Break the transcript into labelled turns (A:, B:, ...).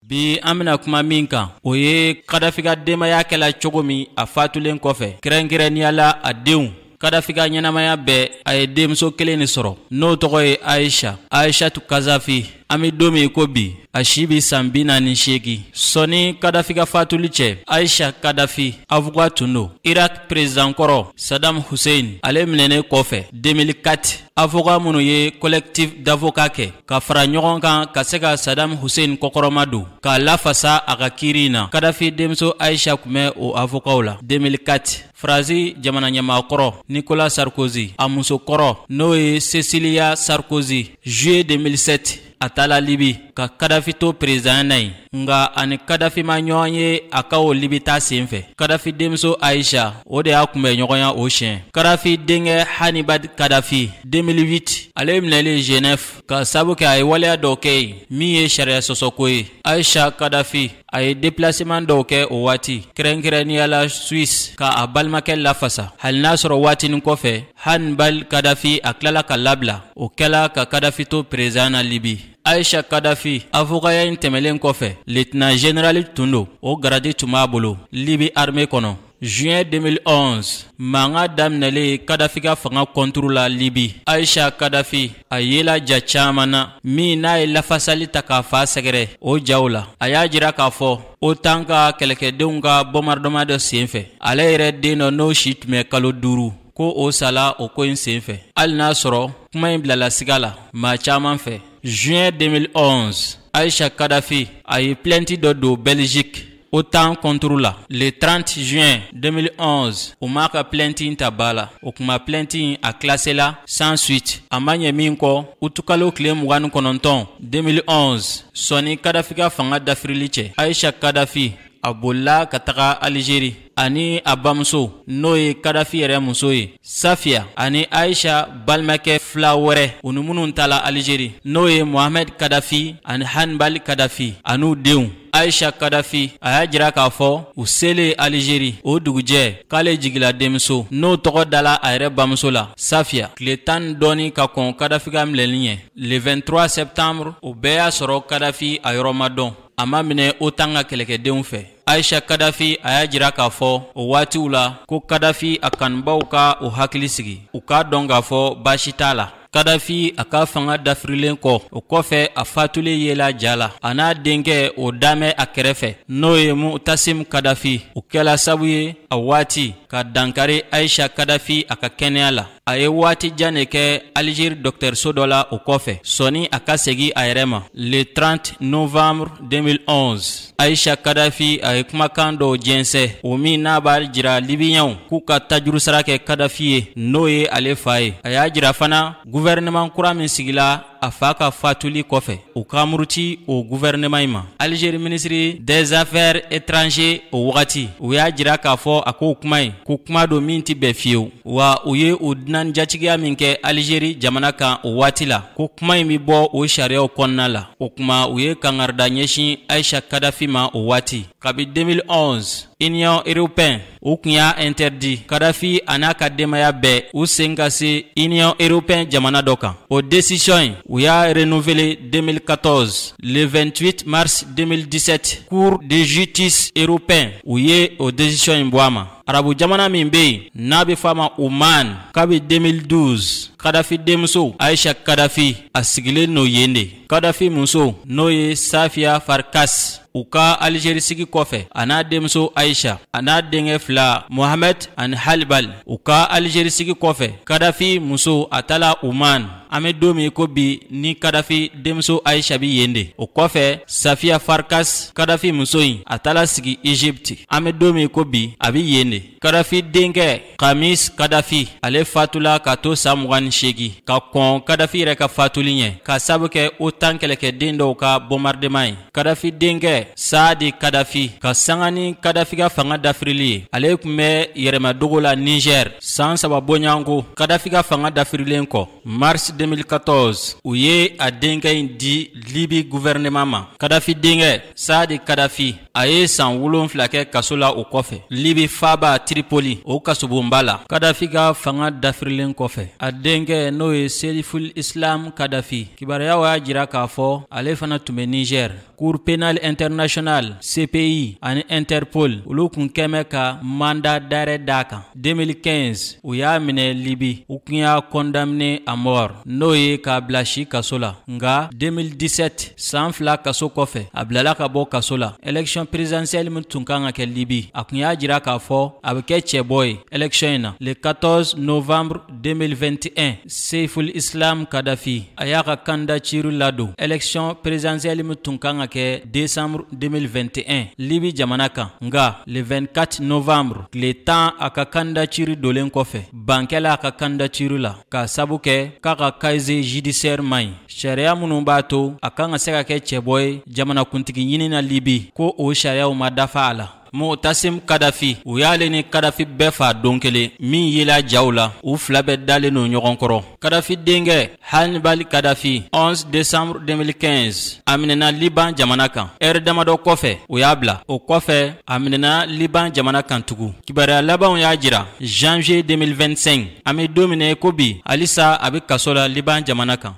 A: Bi an bɛna kuma min kan, o ye Kadafi ka denbaya kɛla cogo min a fatulen kɔfɛ, kɛrɛnkɛrɛnnenya la a denw. Kadafi ka ɲɛnamaya bɛɛ, a ye denmuso kelen de sɔrɔ, n'o tɔgɔ ye Ayisa, Ayisatu Kazafi. An bɛ don min ko bi, a si bɛ san 48. Sɔnni Kadafi ka fatuli cɛ, Ayisa Kadafi avocat tun don. Irak président kɔrɔ Saddam Hussein, ale minɛnen kɔfɛ 2004, avocat minnu ye collectif d'avocats kɛ ka fara ɲɔgɔn kan ka se ka Saddam Hussein kɔkɔrɔma don k'a lafasa a ka kiiri in na, Kadafi denmuso Ayisa tun bɛ o avocats la 2004. Faransi jamana ɲɛmaa kɔrɔ Nicolas Sarkozy, a muso kɔrɔ n'o ye Cecilia Sarkozy, juillet 2007 a taala Libi ka Kadafi to président na yen, nka ani Kadafi ma ɲɔgɔn ye a ka o Libi ta sen fɛ. Kadafi denmuso Ayisa, o de y'a kunbɛn ɲɔgɔnya o siɲɛ. Kadafi denkɛ Hannibal Kadafi, 2008 ale minɛlen Genève ka sabu kɛ a ye waleya dɔw kɛ yen min ye sariya sɔsɔko ye. Ayisa Kadafi a ye déplacement dɔw kɛ o waati, kɛrɛnkɛrɛnnenya la Suisse, ka a balimakɛ lafasa. Hali n'a sɔrɔ waatinin kɔfɛ, Hannibal Kadafi a tilala ka labila, o kɛla ka Kadafi to président na Libi. Ayisa Kadafi avocatya in tɛmɛlen kɔfɛ, lieutenant général tun don, o garadi tun b'a bolo Libi armée kɔnɔ. Juin 2011, mankan daminɛlen Kadafi ka fanga contre la Libi, Ayisa Kadafi a yela ja caman na min n'a ye lafasali ta k'a fa sɛgɛrɛ o jaw la. A y'a jira k'a fɔ OTAN ka kɛlɛkɛdenw ka bombardement dɔ senfɛ, ale yɛrɛ den dɔ n'o si tun bɛ kalo 5, ko o sala o ko in senfɛ, hali n'a sɔrɔ kuma in bilala siga la maa caman fɛ. Juin 2011, Ayisa Kadafi a ye plainte dɔ don Belgique OTAN contre la. Le 30 juin 2011, u m'a ka plainte in ta ba la. O kuma plainte in a classé la sans suite. A ma ɲɛ min kɔ, utukalo tile 29 2011, sɔnni Kadafi ka fanga dafirili cɛ, Ayisa Kadafi a bolila ka taga Algérie ani a bamuso n'o ye Kadafi yɛrɛ muso ye Safiya, ani Ayisa balimakɛ fila wɛrɛ, u ni minnu taala Algérie, n'o ye Mohamed Kadafi ani Hannibal Kadafi an'u denw. Ayisa Kadafi a y'a jira k'a fɔ u selen Algérie o dugujɛ, k'ale jigila denmuso n'o tɔgɔ dala a yɛrɛ bamuso la Safiya, tile 10 dɔɔni ka kɔn Kadafi ka minɛli ɲɛ, le 23 septembre. O bɛɛ y'a sɔrɔ Kadafi a yɔrɔ ma dɔn, a ma minɛ OTAN ka kɛlɛkɛdenw fɛ. Ayisa Kadafi a y'a jira k'a fɔ o waatiw la ko Kadafi a kanubaw ka o hakili sigi, u k'a dɔn k'a fɔ baasi t'a la. Kadafi a ka fanga dafirilen kɔ, o kɔfɛ a fatulen yela ja la, a n'a denkɛ o damɛ a kɛrɛfɛ n'o ye Mutasim Kadafi, o kɛla sabu ye a waati ka dankari Ayisa Kadafi a ka kɛnɛya la. A ye waati jan de kɛ Algérie dɔgɔtɔrɔso dɔ la o kɔfɛ sɔnni a ka segin a yɛrɛ ma. Le 30 novembre 2011, Ayisa Kadafi a ye kumakan dɔw jɛnsɛn, o min n'a b'a jira Libiyɛnw k'u ka tajuru sara kɛ Kadafi ye, n'o ye ale fa ye. A y'a jira fana gouvernement kura min sigila a fa ka fatuli kɔfɛ, u ka muruti o gouvernement in ma. Algérie ministre des affaires étrangères o wagati, u y'a jira k'a fɔ a k'o kuma in ko kuma don min tɛ bɛn fiyewu, wa u ye o dunan jatigiya min kɛ Algérie jamana kan o waati la, ko kuma in bɛ bɔ o sariyaw kɔnɔna la. O kuma u ye kangarida ɲɛsin Ayisa Kadafi ma o waati. Kabi 2011, Union européenne u tun y'a interdit Kadafi a n'a ka denbaya bɛɛ u sen ka se Union européenne jamana dɔ kan. O décision in, u y'a renouveler 2014. Le 28 mars 2017, Cour de justice européenne u ye o décision in bɔ a ma. Arabu jamana min bɛ yen n'a bɛ fɔ a ma Oman, kabi 2012 Kadafi denmuso Ayisa Kadafi a sigilen n'o yen de. Kadafi muso n'o ye Safiya Farkas, u ka Algérie sigi kɔfɛ, a n'a denmuso Ayisa a n'a denkɛ fila Mohamed ani Halibal, u ka Algérie sigi kɔfɛ, Kadafi muso a taala Oman. An bɛ don min ko bi, ni Kadafi denmuso Ayisa bɛ yen de. O kɔfɛ, Safiya Farkas, Kadafi muso in, a taala sigi Egypte. An bɛ don min ko bi, a bɛ yen de. Kadafi denkɛ Kamis Kadafi, ale fatula ka to san 28 ka kɔn Kadafi yɛrɛ ka fatuli ɲɛ, ka sabu kɛ OTAN kɛlɛkɛden dɔw ka bombardement ye. Kadafi denkɛ Saadi Kadafi, ka sanga ni Kadafi ka fanga dafirili ye, ale tun bɛ yɛrɛmadogo la Niger san 3 bɔɲɔgɔnko Kadafi ka fanga dafirilen kɔ. Mars 2014, u ye a denkɛ in di Libi gouvernement ma. Kadafi denkɛ Saadi Kadafi, a ye san 7 kɛ kaso la o kɔfɛ Libi faaba Tripoli, o kasobonba la. Kadafi ka fanga dafirilen kɔfɛ, a denkɛ n'o ye Seiful Islam Kadafi, kibaruyaw y'a jira k'a fɔ ale fana tun bɛ Niger. Cour pénale internationale CPI ani Interpol, olu kun kɛmɛ ka mandat d'arrêt d'a kan. 2015, u y'a minɛ Libi, u kun y'a condamné à mort, n'o ye k'a bila si kaso la. Nka 2017, san 2 kaso kɔfɛ, a bilala ka bɔ kaso la. Élection présidentielle min tun kan ka kɛ Libi, a kun y'a jira k'a fɔ a bɛ kɛ cɛbɔ ye élection in na. Le 14 novembre 2021, Seiful Islam Kadhafi a y'a ka candidature ladon élection présidentielle min tun kan ka kɛ décembre 2021 Libi jamana kan. Nka le 24 novembre, tile 10 a ka candidature dolen kɔfɛ, ban kɛla a ka candidature la k'a sabu kɛ k'a ka casier judiciaire man ɲi. Sariya minnu b'a to a kan ka se ka kɛ cɛbɔ ye jamanakuntigi ɲini na Libi, ko o sariyaw ma dafa a la. Mu'tasim Kadafi, u y'ale ni Kadafi bɛɛ fa don kelen min yela jaw la, u fila bɛɛ dalen don ɲɔgɔn kɔrɔ. Kadafi denkɛ Hannibal Kadafi, 11 décembre 2015, a minɛna Liban jamana kan. Ɛri damadɔ kɔfɛ, u y'a bila. O kɔfɛ, a minɛna Liban jamana kan tugun. Kibaruya labanw y'a jira janvier 2025, an bɛ don min na i ko bi, halisa a bɛ kaso la Liban jamana kan.